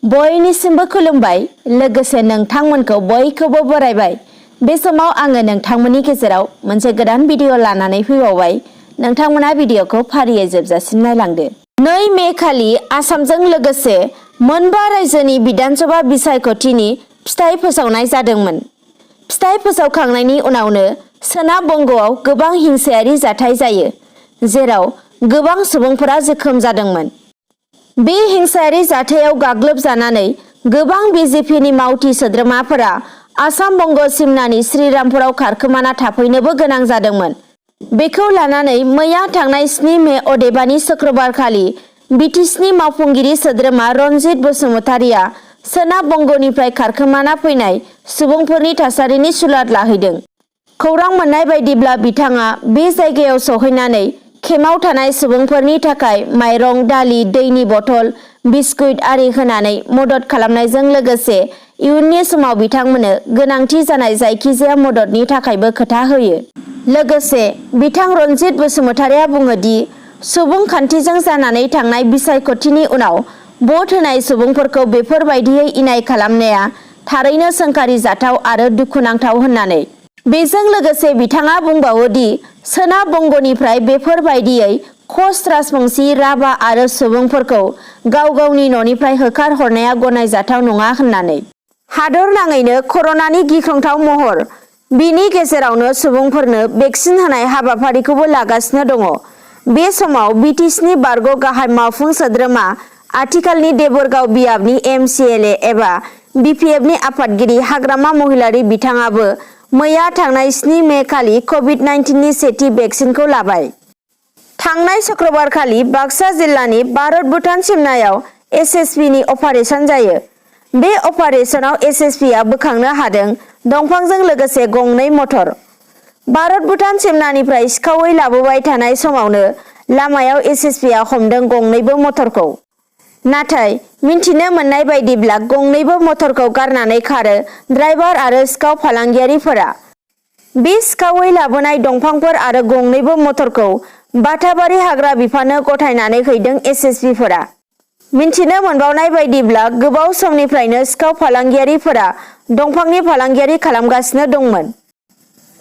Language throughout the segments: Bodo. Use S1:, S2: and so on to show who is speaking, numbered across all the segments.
S1: बयनिसिमबो खुलुमबाय लोगोसे नोंथांमोनखौ बयखौबो बरायबाय। बे समाव आङो नोंथांमोननि गेजेराव मोनसे गोदान भिडिअ लानानै फैबावबाय। नोंथांमोना भिडिअखौ फारियै जोबजासिम नायलांदो। 2 मे खालि आसामजों लोगोसे मोनबा रायजोनि बिधानसभा बिसायख'थिनि फिथाइ फोसावनाय जादोंमोन। फिथाइ फोसावखांनायनि उनावनो सोनाब बंगआव गोबां हिंसायारि जाथाय जायो, जेराव गोबां सुबुंफोरा जोखोम जादोंमोन। बे हिंसायारि जाथायाव गाग्लोबजानानै गोबां बिजेपिनि मावथि सोद्रोमाफोरा आसाम बंग सिमनानि श्रीरामपुराव खारखोमाना थाफैनोबो गोनां जादोंमोन। बेखौ लानानै मैया थांनाय 7 मे अदेबानि शुक्रबारखालि बिटिसिनि मावफुंगिरि सोद्रोमा रन्जित बसुमतारीया सोनाब बंगनिफ्राय खारखोमाना फैनाय सुबुंफोरनि थासारिनि सुलाद लाहैदों। खौरां मोननाय बायदिब्ला बिथाङा बे जायगायाव सौहैनानै केम्पआव थानाय सुबुंफोरनि थाखाय माइरं, दालि, दैनि बथल, बिस्कुट आरि होनानै मदद खालामनायजों लोगोसे इयुननि समाव बिथांमोननो गोनांथि जानाय जायखिजाया मददनि थाखायबो खोथा होयो। लोगोसे बिथां रन्जित बसुमतारीया बुङो दि सुबुंखान्थिजों जानानै थांनाय बिसायख'थिनि उनाव भट होनाय सुबुंफोरखौ बेफोरबायदियै इनाय खालामनाया थारैनो सोंखारिजाथाव आरो दुखुनांथाव होननानै। बेजों लोगोसे बिथाङा बुंबावो दि सोनाब बंगनिफ्राय बेफोरबायदियै खस राजबंसि, राभा आरो सुबुंफोरखौ गाव गावनि न'निफ्राय होखारहरनाया गनायजाथाव नङा होननानै। हादर नाङैनो कर'नानि गिख्रंथाव महर, बिनि गेजेरावनो सुबुंफोरनो भेक्सिन होनाय हाबाफारिखौबो लागासिनो दङ। बे समाव बिटिसिनि बारग' गाहाय मावफुं सोद्रोमा, आथिखालनि देबोरगाव बियाबनि MCLA एबा BPFनि आफादगिरि हाग्रामा महिलारी बिथाङाबो मैया थांनाय 7 मे खालि कभिड-19नि सेथि भेक्सिनखौ लाबाय। थांनाय शुक्रबारखालि बाक्सा जिल्लानि भारत-भुटान सिमनायाव SSBनि अपारेशन जायो। बे अपारेशनाव SSBआ बोखांनो हादों दंफांजों लोगोसे 2 मटर। भारत-भुटान सिमनानिफ्राय सिखावै लाबोबाय थानाय समावनो लामायाव SSBआ हमदों 2 मटरखौ। नाथाय मिन्थिनो मोननाय बायदिब्ला 2 मटरखौ गारनानै खारो ड्राइभार आरो सिखाव फालांगियारिफोरा। बे सिखावै लाबोनाय दंफांफोर आरो 2 मटरखौ बाथाबारि हाग्रा बिफाननो गथायनानै हैदों SSBफोरा। मिन्थिनो मोनबावनाय बायदिब्ला गोबाव समनिफ्रायनो सिखाव फालांगियारिफोरा दंफांनि फालांगियारि खालामगासिनो दंमोन।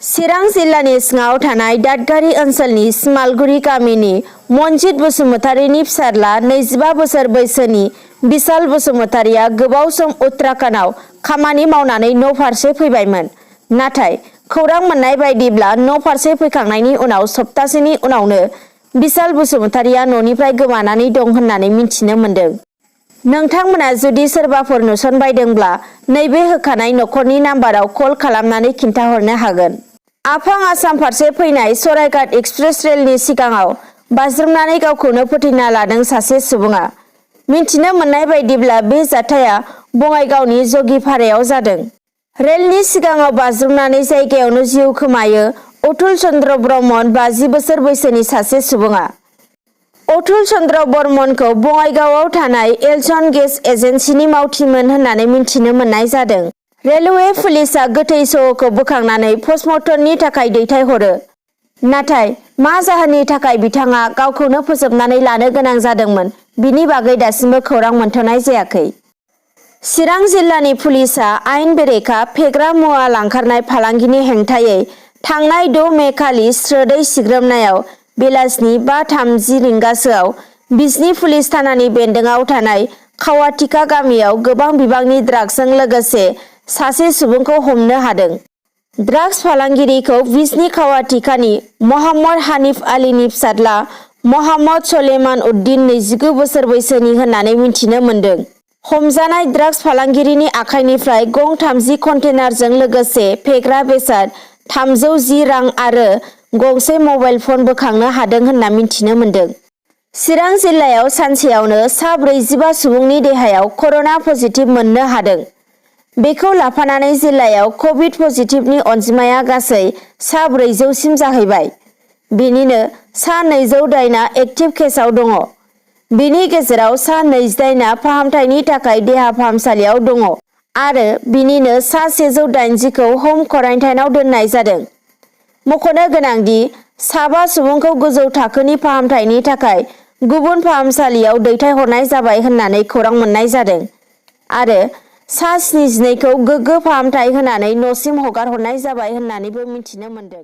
S1: चिरां जिल्लानि सिङाव थानाय दादगारि ओनसोलनि सिमालगुरि गामिनि मनजित बसुमतारीनि फिसाज्ला 25 बोसोर बैसोनि बिशाल बसुमतारीया गोबाव सम उत्तराखन्डआव खामानि मावनानै न' फारसे फैबायमोन। नाथाय खौरां मोननाय बायदिब्ला न' फारसे फैखांनायनि उनाव सप्तासेनि उनावनो बिशाल बसुमतारीया न'निफ्राय गोमानानै दं होननानै मिथिनो मोन्दों। नोंथांमोना जुदि सोरबाफोर नुसनबायदोंब्ला नैबे होखानाय नखरनि नाम्बाराव कल खालामनानै खिन्थाहरनो हागोन। आफां आसाम फारसे फैनाय सरायघाट एक्सप्रेस रेलनि सिगाङाव बाज्रुमनानै गावखौनो फोथैना लादों सासे सुबुङा। मिन्थिनो मोननाय बायदिब्ला बे जाथाया बङाइगावनि जगिपारायाव जादों। रेलनि सिगाङाव बाज्रुमनानै जायगायावनो जिउ खोमायो अतुल चन्द्र बर्मन 50 बोसोर बैसोनि सासे सुबुङा। अतुल चन्द्र बर्मनखौ बङाइगावआव थानाय एलसन गेस एजेन्सिनि मावथिमोन होननानै मिन्थिनो मोननाय जादों। रेलवे पुलिसआ गोथै सह'खौ बोखांनानै पस्टमर्टमनि थाखाय दैथायहरो। नाथाय मा जाहोननि थाखाय बिथाङा गावखौनो फोजोबनानै लानो गोनां जादोंमोन बिनि बागै दासिमबो खौरां मोनथ'नाय जायाखै। चिरां जिल्लानि पुलिसआ आयेन बेरेखा फेग्रा मुवा लांखारनाय फालांगिनि हेंथायै थांनाय 6 मे खालि स्रोदै सिग्रोमनायाव बेलासिनि 5:30 रिंगासोआव बिजनी पुलिस थानानि बेन्दोंआव थानाय खावाटिका गामियाव गोबां बिबांनि ड्राग्सजों लोगोसे सासे सुबुंखौ हमनो हादों। ड्राग्स फालांगिरिखौ बिजनी खावाटिकानि मोहम्मद हानिफ आलीनि फिसाज्ला मोहम्मद सलेमान उद्दीन 29 बोसोर बैसोनि होननानै मिन्थिनो मोन्दों। हमजानाय ड्राग्स फालांगिरिनि आखाइनिफ्राय गं 30 कन्टेनारजों लोगोसे फेग्रा बेसाद 310 रां आरो गंसे मबाइल फन बोखांनो हादों होनना मिन्थिनो मोन्दों। चिरां जिल्लायाव सानसेयावनो सा 45 सुबुंनि देहायाव कर'ना पजिटिभ मोननो हादों। बेखौ लाफानानै जिल्लायाव कभिड पजिटिभनि अनजिमाया गासै सा 400सिम जाहैबाय। बेनिनो सा 208 एक्टिभ केसआव दङ। बेनि गेजेराव सा 28 फाहामथायनि थाखाय देहा फाहामसालियाव दङ आरो बिनिनो सा 180खौ हम क्वारेन्टाइनआव दोननाय जादों। मख'नो गोनांदि साबा सुबुंखौ गोजौ थाखोनि फाहामथायनि थाखाय गुबुन फाहामसालियाव दैथायहरनाय जाबाय होननानै खौरां मोननाय जादों। आरो सा 72खौ गोग्गो फाहामथाय होनानै न'सिम हगार हरनाय जाबाय होननानैबो मिथिनो मोन्दों।